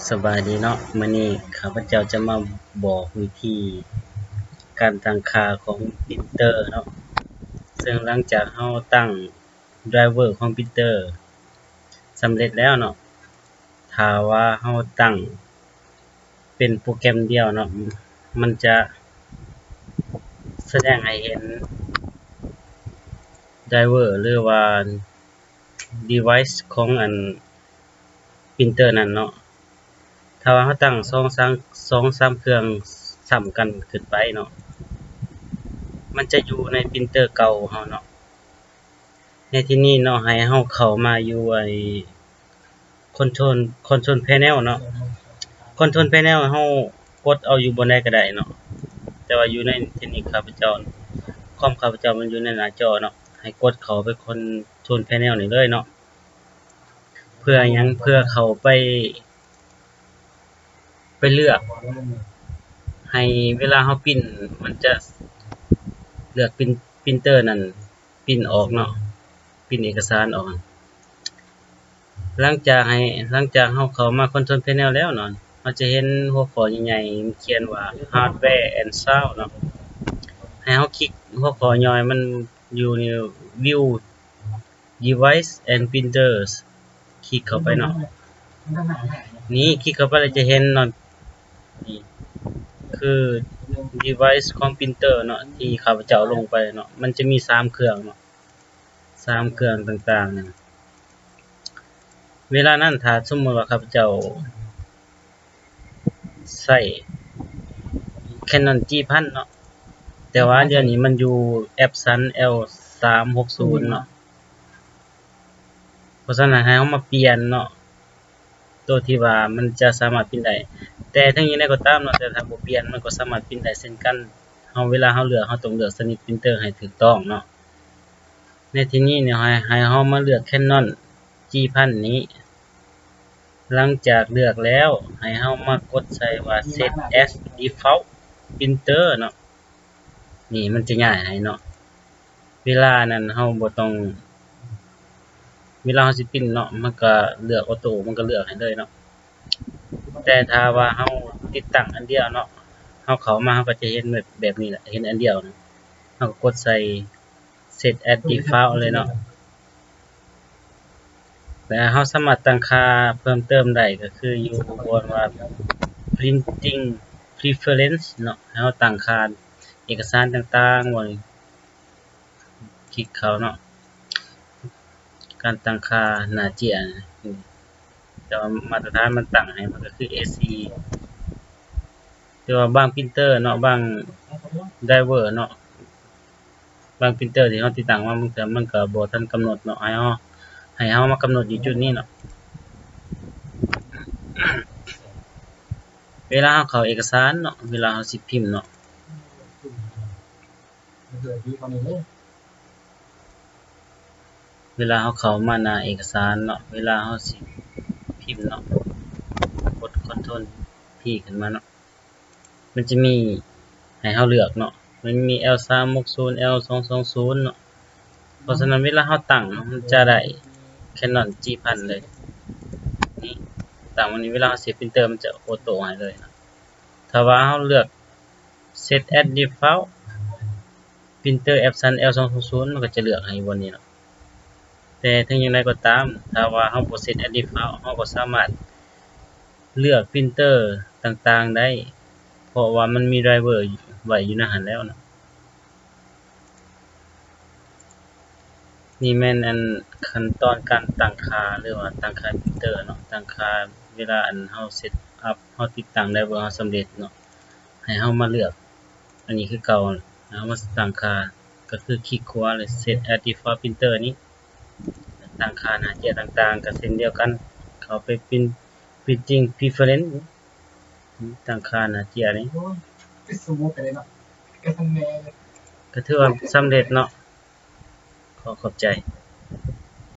ສະບາຍດີເນາະ, ມື້ນີ້ຂ້າພະເຈົ້າຈະມາບອກວິທີການຕັ້ງຄ່າຂອງປຣິນເຕີເນາະ. ເຊິ່ງຫຼັງຈາກເຮົາຕັ້ງໄດຣເວີຂອງປຣິນເຕີສຳເລັດແລ້ວເນາະ, ຖ້າວ່າເຮົາຕັ້ງເປັນໂປຣແກຣມດຽວເນາະ, ມັນຈະສະແດງໃຫ້ເຫັນໄດຣເວີ ຫຼືວ່າ ດີໄວສ໌ຂອງອັນປຣິນເຕີນັ້ນເນາະ. ຖ້າວ່າເຮົາຕັ້ງສອງສາມ ສອງສາມເຄື່ອງຊ້ຳກັນຂຶ້ນໄປເນາະ, ມັນຈະຢູ່ໃນປຣິນເຕີເກົ່າເຮົາເນາະ. ໃນທີ່ນີ້ເນາະ, ໃຫ້ເຮົາເຂົ້າມາຢູ່ໄອ້ ຄອນໂທຣນ ຄອນໂທຣນແພເນວເນາະ. ຄອນໂທຣນແພເນວເຮົາກົດເອົາຢູ່ບ່ອນໃດກໍໄດ້ເນາະ, ແຕ່ວ່າຢູ່ໃນທີ່ນີ້ຂ້າພະເຈົ້າ ຄອມຂ້າພະເຈົ້າມັນຢູ່ໃນໜ້າຈໍເນາະ, ໃຫ້ກົດເຂົ້າໄປຄອນໂທຣນແພເນວນີ້ເລີຍເນາະ. ເພື່ອຫຍັງ? ເພື່ອເຂົ້າໄປ ໄປເລືອກ ໃຫ້ເວລາເຮົາປຣິນ ມັນຈະເລືອກປຣິນ ປຣິນເຕີນັ້ນ ປຣິນອອກເນາະ, ປຣິນເອກະສານອອກ. ຫຼັງຈາກໃຫ້ ຫຼັງຈາກເຮົາເຂົ້າມາຄອນໂທຣນແພເນວແລ້ວເນາະ, ເຮົາຈະເຫັນຫົວຂໍ້ໃຫຍ່ໆ ມັນຂຽນວ່າ Hardware and Sound ເນາະ. ໃຫ້ເຮົາຄລິກຫົວຂໍ້ຍ່ອຍມັນຢູ່ໃນ View Device and Printers, ຄລິກເຂົ້າໄປເນາະ. ນີ້ ຄລິກເຂົ້າໄປແລ້ວຈະເຫັນເນາະ, ນີ້ຄືດີໄວສ໌ຂອງປຣິນເຕີເນາະ ທີ່ຂ້າພະເຈົ້າລົງໄປເນາະ. ມັນຈະມີສາມເຄື່ອງເນາະ, ສາມເຄື່ອງຕ່າງໆນັ້ນ. ເວລານັ້ນ ຖ້າສົມມຸດວ່າຂ້າພະເຈົ້າໃຊ້ Canon G ພັນເນາະ, ແຕ່ວ່າດຽວນີ້ມັນຢູ່ Epson L ສາມຫົກສູນເນາະ. ເພາະສະນັ້ນໃຫ້ເຮົາມາປ່ຽນເນາະ, ໂຕທີ່ວ່າມັນຈະສາມາດປຣິນໄດ້. ແຕ່ເຖິງຢ່າງໃດກໍຕາມເນາະ, ແຕ່ຖ້າບໍ່ປ່ຽນມັນກໍສາມາດປຣິນໄດ້ເຊັ່ນກັນ. ເຮົາ ເວລາເຮົາເລືອກ ເຮົາຕ້ອງເລືອກຊະນິດປຣິນເຕີໃຫ້ຖືກຕ້ອງເນາະ. ໃນທີ່ນີ້ເນາະ ໃຫ້ ໃຫ້ເຮົາມາເລືອກ Canon G ພັນນີ້. ຫຼັງຈາກເລືອກແລ້ວ ໃຫ້ເຮົາມາກົດໃສ່ວ່າ Set as Default Printer ເນາະ. ນີ້ມັນຈະຍ້າຍໃຫ້ເນາະ. ເວລານັ້ນເຮົາບໍ່ຕ້ອງ ເວລາເຮົາຊິປຣິນເນາະ ມັນກະເລືອກອອໂຕ້ ມັນກະເລືອກໃຫ້ເລີຍເນາະ. ແຕ່ຖ້າວ່າເຮົາຕິດຕັ້ງອັນດຽວເນາະ, ເຮົາເຂົ້າມາເຮົາກະຈະເຫັນແບບ ແບບນີ້ແຫຼະ, ເຫັນອັນດຽວນະ, ເຮົາກະກົດໃສ່ Set as Default ເລີຍເນາະ. ແລະເຮົາສາມາດຕັ້ງຄ່າເພີ່ມເຕີມໄດ້ ກະຄືຢູ່ບ່ອນວ່າ Printing Preference ເນາະ, ໃຫ້ເຮົາຕັ້ງຄ່າເອກະສານຕ່າງໆ ບ່ອນ ຄລິກເຂົ້າເນາະ, ການຕັ້ງຄ່າໜ້າເຈ້ຍ ແຕ່ວ່າມາດຕະຖານມັນຕັ້ງໃຫ້ມັນກະຄື ເອສີ່ ແຕ່ວ່າບາງປຣິນເຕີເນາະ, ບາງໄດຣເວີເນາະ, ບາງປຣິນເຕີທີ່ເຮົາຕິດຕັ້ງມາ ບາງເທື່ອມັນກະບໍ່ທັນກຳນົດເນາະ, ໃຫ້ເຮົາ ໃຫ້ເຮົາມາກຳນົດຢູ່ຈຸດນີ້ເນາະ. ເວລາເຮົາເຂົ້າເອກະສານເນາະ, ເວລາເຮົາຊິພິມເນາະ, ເວລາເຮົາເຂົ້າມາໜ້າເອກະສານເນາະ, ເວລາເຮົາຊິພິມເນາະ, ກົດ Ctrl P ຂຶ້ນມາເນາະ, ມັນຈະມີໃຫ້ເຮົາເລືອກເນາະ, ມັນມີ L ສາມຫົກສູນ L ສອງສອງສູນເນາະ. ເພາະສະນັ້ນເວລາເຮົາຕັ້ງເນາະ, ມັນຈະໄດ້ Canon G ພັນເລີຍ. ນີ້ ຕັ້ງໄວ້ນີ້, ເວລາເຮົາເຊບປຣິນເຕີ ມັນຈະໂອໂຕ້ໃຫ້ເລີຍເນາະ. ຖ້າວ່າເຮົາເລືອກ Set as Default Printer Epson L ສອງສອງສູນ ມັນກະຈະເລືອກໃຫ້ຢູ່ບ່ອນນີ້ເນາະ. ແຕ່ເຖິງຢ່າງໃດກໍຕາມ, ຖ້າວ່າເຮົາບໍ່ Set as Default ເຮົາກໍສາມາດເລືອກປຣິນເຕີຕ່າງໆໄດ້, ເພາະວ່າມັນມີໄດຣເວີໄວ້ຢູ່ໃນຫັ້ນແລ້ວເນາະ. ນີ້ແມ່ນອັນຂັ້ນຕອນການຕັ້ງຄ່າ ຫຼືວ່າຕັ້ງຄ່າປຣິນເຕີເນາະ, ຕັ້ງຄ່າເວລາອັນເຮົາ set up ເຮົາຕິດຕັ້ງໄດຣເວີເຮົາສຳເລັດເນາະ, ໃຫ້ເຮົາມາເລືອກອັນນີ້ຄືເກົ່າ, ເຮົາມາຕັ້ງຄ່າ ກະຄືຄລິກຂວາ ແລະ Set as Default Printer ນີ້. ຕັ້ງຄ່າໜ້າເຈ້ຍຕ່າງໆກະເຊັ່ນດຽວກັນ, ເຂົ້າໄປ Print- Printing Preference ຕັ້ງຄ່າໜ້າເຈ້ຍນີ້. ໂອ້ຍ ຄືສະໝຸດໄປເລີຍເນາະ, ກະທັງແມ່ເລີຍ. ກະຖືວ່າສຳເລັດເນາະ. ຂໍຂອບໃຈ.